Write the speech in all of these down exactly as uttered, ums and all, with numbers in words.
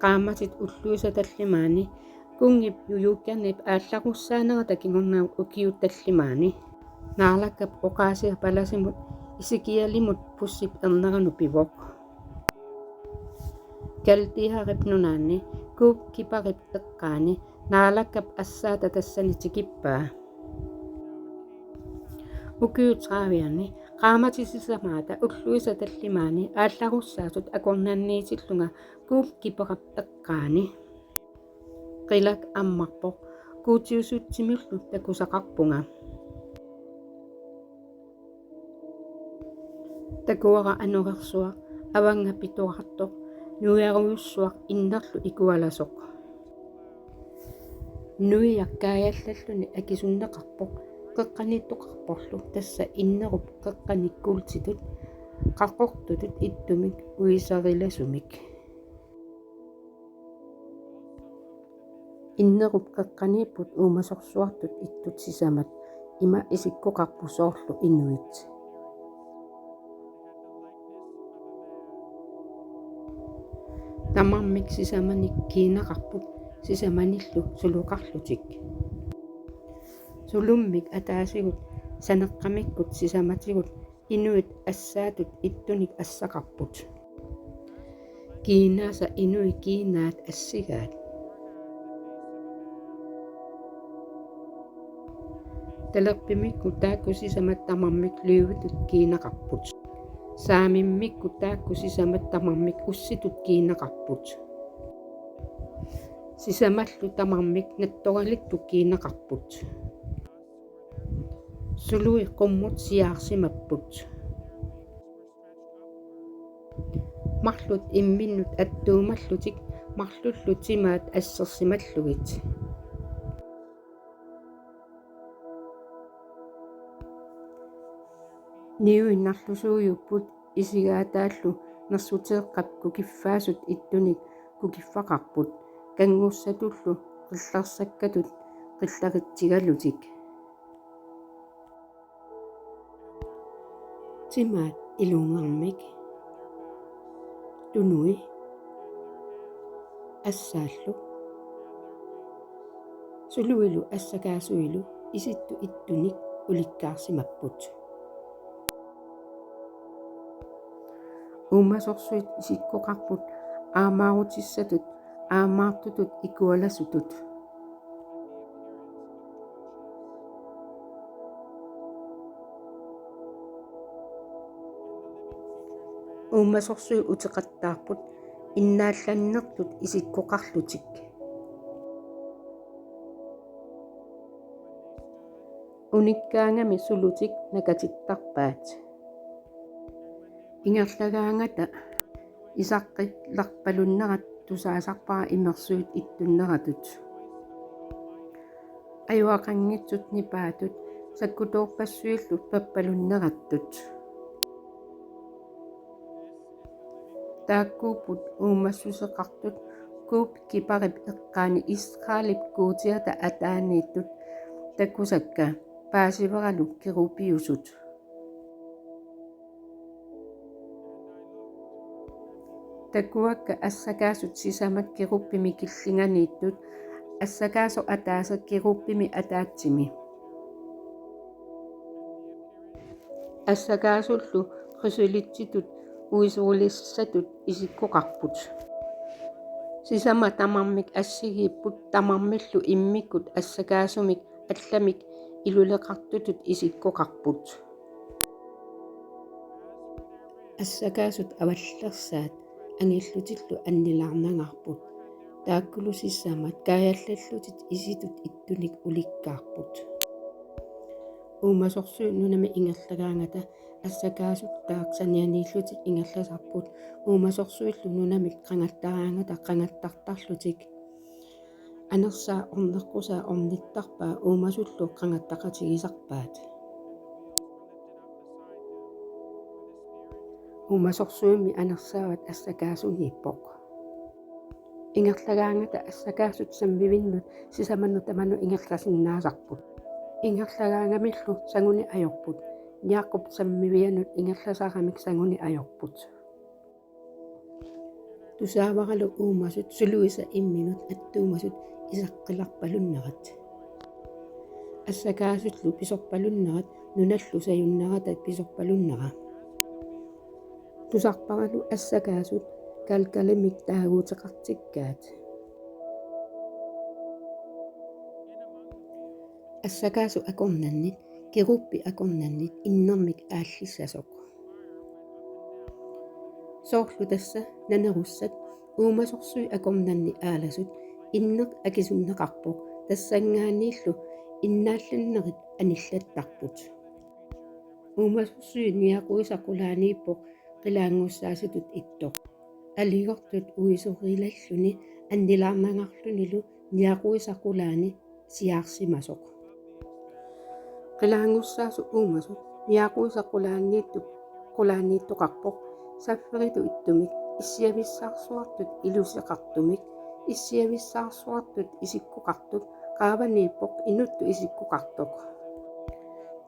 Qaammatit ulluisa tallimaanni kunngip jujuukkanip aallarussaanerata kingornagut ukiut tallimaanni. Naalakkap oqaasia palasimut Esekialimut pussip erneranut pivoq. Kaldearip nunaanni Kuup Kiparip eqqaani Naalakkap assaata tassani tikippaa. Ukiut tredivianni qaammatit sisamaata ulluisa tallimaanni aallarussaasut akornanniitillunga Kuup Kiparip eqqaani. Qilak ammarpoq: Guutiusutsimillu takusaqarpunga. Takuara anorersuaq, avannga pitorartoq, nuiarujussuaq innerlu ikualasoq. Nuiaq kaajallalluni akisunneqarpoq, qeqqaniittoqarporlu, tassa innerup qeqqani kuultitut qaqortutut ittumik uiserilasumik. Innerup qeqqaniipput uumasorsuartut ittut sisamat, ima isikkoqarput soorlu inuit. Tamarmik sisamanik kiinaqarput, sisamanillu suluqarlutik. Sulummik ataasigut saneqqamikkut sisamatigut inuit assaatut ittunik assaqarput. Kiinaasa inuit kiinaat assigaat. Talerpimikkut taakku sisamat tamarmik løvitut kiinaqarput. Saamimikkut taakku sisamat tamarmik ussitut kiinaqarput. Sisamallu tamarmik nattoralittut kiinaqarput. Sului qummut siaarsimapput. Marluk imminnut attuumallutik, marlullu timaat assersimallugit. Niui narlusuujupput, isigaataallu nersuteeqqap kukiffaasut ittunik kukiffaqarput, kanngussatullu qillersakkatut qilleritsigalutik. Timaat ilungermik, tunui, assaallu, suluilu assakaasuilu isittut ittunik ulikkaarsimapput. Uumasorsuit isikkoqarput aamaarutissatut, aamaartutut ikualasutut. Uumasorsuit uteqattaarput innaallannertut isikkoqarlutik. Unikkaangami sulutik nakatittarpaat. Ingerlagaangata isaqqillarpalunnerat tusaasarpara imersuit ittunneratut. Ajuaqanngitsut nipaatut sakkutoorpassuillu pappalunnerattut. Taakkuupput uumassuseqartut Kuup Kiparip eqqaani Israelip Guutiata ataaniittut takusakka, paasivaralu kerubiusut. Takuakka assakaasut sisamat kerubimik killinganiittut, assakaasoq ataaseq kerubimi ataatsimi. Assakaasullu qisulittitut uiserulissatut isikkoqarput. Sisamat tamarmik assigiipput, tamarmillu immikkut assakaasumik allamik iluleqartutut isikkoqarput. Assakaasut avallersaat angillutillu annilaarnangaarput. Taakkulu sisamat kaajallallutik isittut ittunik ulikkaarput. Uumasorsuit nunami ingerlagaangata assakaasuttaaq sanianiillutik ingerlasarput. Uumasorsuillu nunamik qangattaraangata qangattartarlutik. Anersaaq orneqqusaa ornittarpaa, uumasullu qangattaqatigisarpaat. Uumasorsuimmi anersaavat assakaasuniippoq. Ingerlagaangata assakaasut sammivinnut sisamanut tamanut ingerlasinnaasarput. Ingerlagaangamillu sanguni ajorput. Niaqqup sammivianut ingerlasaramik sanguni ajorput. Tusaavaralu uumasut suluisa imminut attuumasut isaqqilarpalunnerat. Assakaasullu pisorpalunnerat nunallu sajunnerata pisorpalunnera. Tusarparalu assakaasut Galgalimik taaguuteqartikkaat. Assakaasut akornanni, kerubi akornanni innermik aallissasoq. Soorlu tassa nanerussat uumasorsuit akornanni aalasut inneq akisunneqarpoq, tassanngaanniillu innaallannerit anillattarput. Uumasorsuit niaquisa qulaaniippoq qilaanngussaasutut ittoq. Aligortut uisorilalluni annilaarnagarlunilu niaquisa qulaani siaarsimasoq. Qilaanngussaasut uumasut niaquisa qulaaniittup qulaaniittoqarpoq safferitut ittumik issiavissaarsuartut iluseqartumik, issiavissaarsuartut isikkoqartup qaavaniippoq inuttut isikkoqartoq.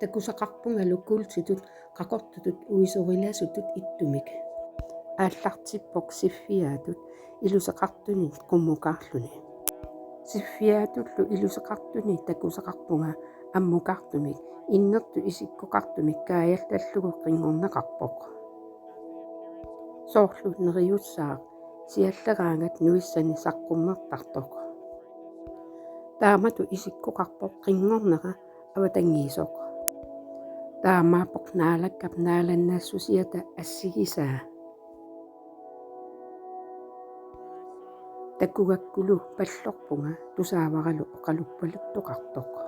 Takusaqarpungalu kuultitut qaqortutut uisorilaasutut ittumik. Aallartippoq siffiaatut iluseqartunit qummukaarluni. Siffiaatullu iluseqartunit takusaqarpunga ammukaartumik innertut isikkoqartumik kaajallallugu qinngorneqarpoq. Soorlu neriussaaq sialleraangat nuissani saqqummertartoq. Taamatut isikkoqarpoq qinngornera avatangiisoq. Taamaappoq Naalakkap naalannaassusiata assigisaa. Takugakkulu pallorpunga tusaavaralu oqaluppaluttoqartoq.